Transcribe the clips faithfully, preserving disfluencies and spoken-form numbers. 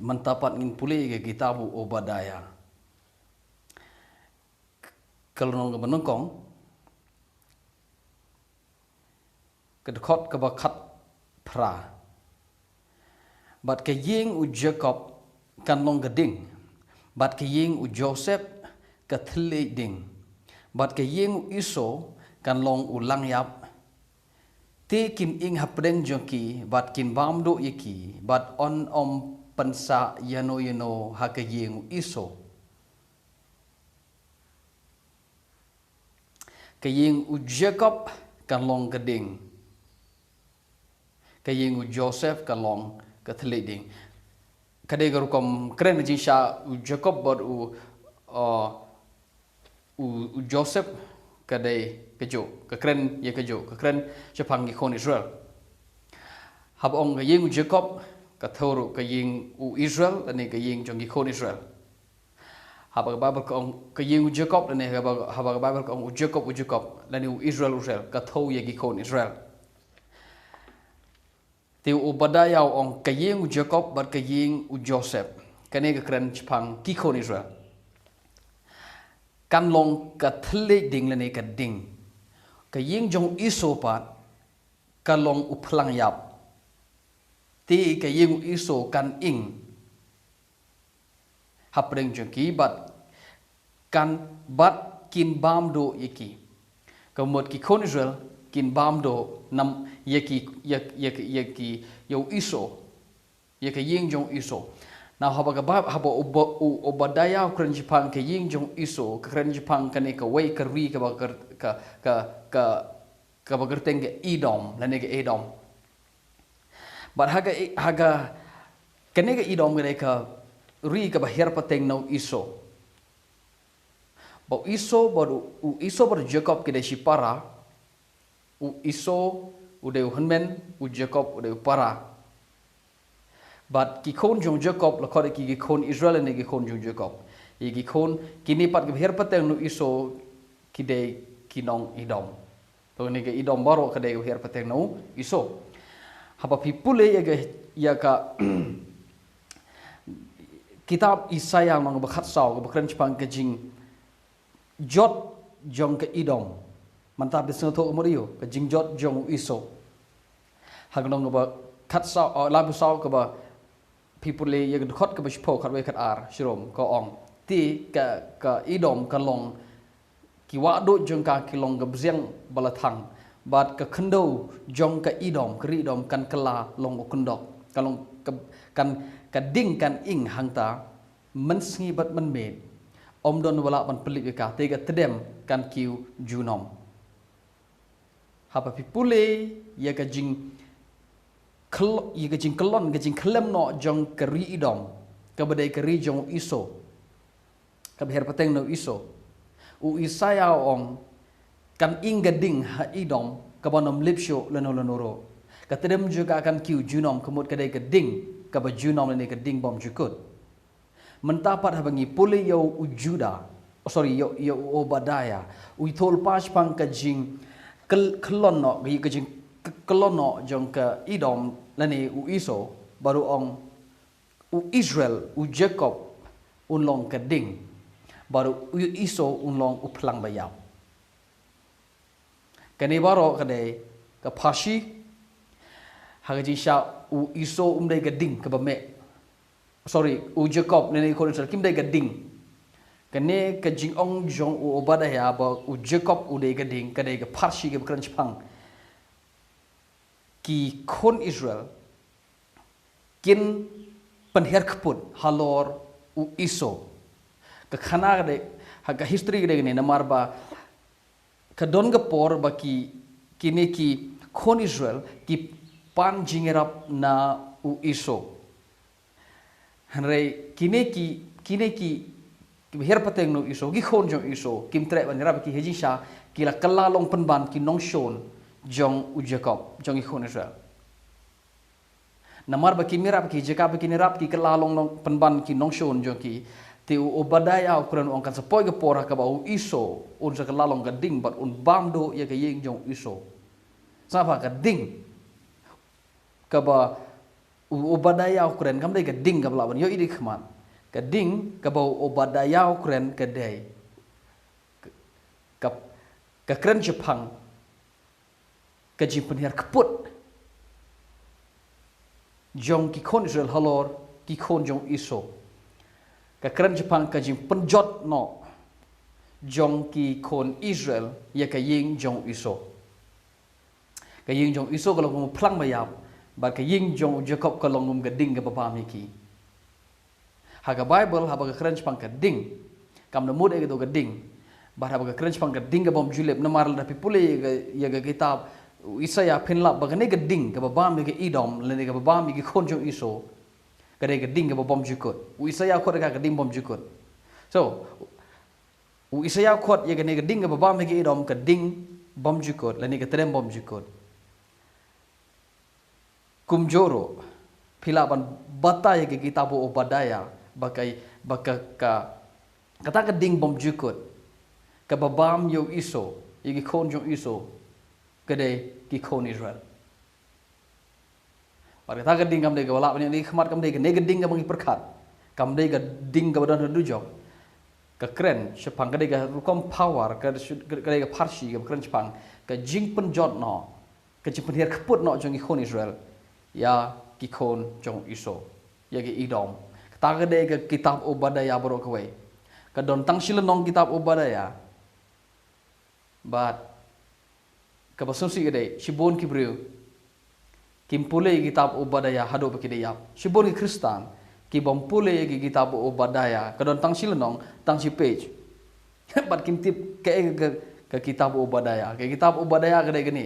Mynta pat ngin pule ïa ka kitab u Obadiah. Ka lynnong kaba nyngkong, ka dkhot kaba khatphra. Bad ka ïing u Jakob kan long ka ding, bad ka ïing u Joseph ka thylliej ding, bad ka ïing u Esau kan long u langïap. Te kin ing hapdeng jong ki, bad kin bam duh ïa ki, bad yn ym pynsah ïano ïano ha ka ïing u Esau. Ka ïing u Jakob kan long ka ding, ka ïing u Joseph kan long ka thylliej ding. Ka dei ka rukom kren jingshah u Jakob bad u, uh, u, u Joseph, ka dei kajuh, ka kren ïa kajuh, ka kren shaphang ki khun Israel. Haba ong ka ïing u Jakob, ka thew ruh ka ïing u Israel lane ka ïing jong ki khun Israel. Haba ka Baibl ka ong ka ïing u Jakob lane haba, haba ka Baibl ka ong u Jakob, u Jakob, lane u Israel, u Israel, ka thew ïa ki khun Israel. Te u Obadiah u ong ka ïing u Jakob bad ka ïing u Joseph, kane ka kren shaphang ki khun Israel, kan long ka thylliej ding lane ka ding. Ka ïing jong u Esau pat ka long u phlang ïap. Te ka ïing u Esau kan ing hapdeng jong ki, bad kan, bad kin bam duh ïa ki. Ka mut ki khun Israel kin bam duh nam ïa ki, ïa, ïa ki, ïa ki, ïa u Esau, ïa ka ïing jong u Esau. Now haba ka ba, haba u Oba-, u Obadiah u kren shaphang ka ïing jong u Esau, ka kren shaphang kane kawei ka ri kaba ka, ka, ka, ka, kaba kyrteng ka Edom lane ka Edom. Bad ha ka, ha ka, kane ka Edom ka dei ka ri kaba hiar pateng na u Esau. Ba u Esau bad u, u Esau bad u Jakob ki dei shipara. U Esau u dei u hynmen, u Jakob u dei u para. Bad ki khun jong u Jakob la khot ïa ki ki khun Israel ne ki khun jong u Jakob. Ïa ki khun kine pat kiba hiar pateng na u Esau ki dei ki nong Edom. To, kane ka Edom baroh ka dei kaba hiar pateng na u Esau. Haba phi pule ïa ka, ïa ka kitab Isaiah lynnong ba khatsaw kaba kren shaphang ka jingjot jong ka Edom. Mynta phi sngewthuh ka mut ïa u, ka jingjot jong u Esau. Ha ka lynnong kaba khatsaw, oh, laiphew saw kaba phi pule ïa ka dkhot kaba shiphew, khatwei, khatar, shirom, ka ong. Te ka, ka Edom ka long, ki wahduid jong ka ki long ka bziang ba la thang. Bad ka khyndew jong ka Edom, ka ri Edom kan kylla long u kyndok. Ka long ka, kan, ka ding kan ing hangta mynsngi bad mynmiet. Ym don ba lah ban pynlip ïa ka, te ka tdem kan kiew junom. Haba phi pule ïa ka jing kyl-, ïa ka jingkyllon, ka jingkhyllem noh jong ka ri Edom, kaba dei ka ri jong u Esau, kaba hiar pateng na u Esau. U Isaiah u ong, kan ing ka ding ha Edom kaban ym lip shuh lano lano ruh. Ka tdem jong ka kan kiew junom, ka mut ka dei ka ding kaba junom lane ka ding bymjukut. Mynta pat haba ngi pule ïa u Judah, oh, sorry, ïa, ïa u Obadiah, u ïathuh lypa shaphang ka jing kyl-, kyllon noh, ka jing k-, kyllon noh jong ka Edom lane u Esau, bad u ong u Israel, u Jakob, un long ka ding, bad u Esau un long u phlang ba ïap. Kane baroh ka dei ka pharshi ha ka jingshah u Esau um dei ka ding kaba meh. Sorry, u Jakob ne, ne khun Israel kim dei ka ding. Kane ka jingong jong u Obadiah ba u Jakob u dei ka ding, ka dei ka pharshi kaba kren shaphang ki khun Israel kin pynhiar kput halor u Esau. Ka khana ka dei, ha ka history ka dei kane, namar ba ka don ka por ba ki, kine ki khun Israel ki pan jingïarap na u Esau. Hynrei kine ki, kine ki, kiba hiar pateng na u Esau, ki khun jong u Esau, kim treh ban ïarap ïa ki, ha jingshisha ki la kylla long pynban ki nongshun jong u Jakob, jong ki khun Israel. Namar ba kim ïarap ïa ki, jaka ba kin ïarap ki kylla long, long pynban ki nongshun jong ki. Te u Obadiah u kren u ong kan sa poi ka por ha kaba u Esau un sa kylla long ka ding bad un bam duh ïa ka ïing jong u Esau. Sngap ha ka ding kaba U Obadiah u kren kam dei ka ding kaba lah ban ïohi da ki khmat. Ka ding kaba u Obadiah u kren ka dei ka, ka kren shaphang ka jingpynhiar kput jong ki khun Israel halor ki khun jong u Esau. Ka kren shaphang ka jingpynjot noh jong ki khun Israel ïa ka ïing jong u Esau. Ka ïing jong u Esau ka long kum u phlang ba ïap, bad ka ïing jong u Jakob ka long kum ka ding kaba bam ïa ki. Ha ka Baibl, haba ka kren shaphang ka ding, kam da mut ïa kato ka ding. Bad haba ka kren shaphang ka ding ka bym ju lip, namar lada phi pule ïa ka, ïa ka kitab u Isaïah phin lap ba kane ka ding kaba bam ïa ka Edom, lane kaba bam ïa ki khun jong u Esau, ka dei ka ding kaba bym ju kut. U Isaïah u khot ïa ka ka ding bym ju kut. So, u Isaïah u khot ïa kane ka ding kaba bam ïa ka Edom ka ding bym ju kut, lane ka tdem bym ju kut. Kumjuh, phi lah ban batai ïa ka kitab u Obadiah, ba ka, ba ka, ka, kata ka ding bym ju kut kaba bam ïa u Esau, ïa ki khun jong u Esau, ka dei ki khun Israel. Bad kata ka ding kam dei kaba lah ban ïohi da ki khmat, kam dei kane ka ding kaba ngi pyrkhat, kam dei ka ding kaba don ha dujok. Ka kren shaphang, ka dei ka rukom power, ka, ka dei ka pharshi kaba kren shaphang ka jingpynjot noh, ka jingpynhiar kput noh jong ki khun Israel ïa ki khun jong u Esau, ïa ki Edom. Kata ka dei ka kitab u Obadiah baroh kawei. Ka don tang shi lynnong kitab u Obadiah. Bad kaba sngewsih ka dei, shibun ki briew kim pule ïa kitab u Obadiah haduh ba ki da ïap. Shibun ki Khristan ki bym pule ïa ki kitab u Obadiah, ka don tang shi lynnong, tang shi page. Bad kim tip kaei ka, ka kitab u Obadiah. Ka kitab u Obadiah ka dei kane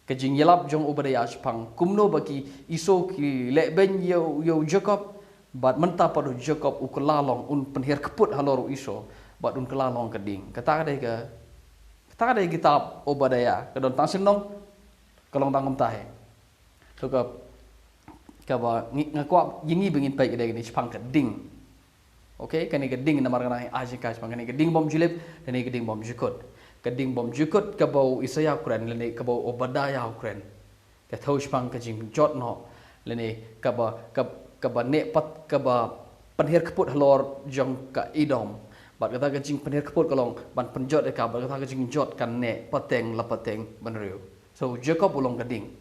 ka jingïalap jong u Obadiah shaphang kumno ba ki Esau ki leh beiñ ïa u, ïa u Jakob. Bad mynta pat u Jakob u kylla long, un pynhiar kput halor u Esau, bad un kylla long ka ding. Kata ka dei ka, kata ka dei kitab Obadiah, ka don tang shi lynnong, ka long tang kumta hi. So ka, kaba ngi, nga kwah ïa ngi ba ngin peit ka dei kane shaphang ka ding. Okay, kane ka ding, namar kane ai jingkyrmen shaphang kane ka ding bym ju lip, kane ka ding bym ju kut. Ka ding bym ju kut kaba u Isaïah u kren, lane kaba u Obadiah u kren, ka thew shaphang ka jingjot noh, lane kaba, kaba, kaba neh pat, kaba pynhiar kput halor jong ka Edom. Bad kata ka jingpynhiar kput ka long ban pynjot ïa ka, bad kata ka jingjot kan neh pateng la pateng bynriew. So u Jakob u long ka ding.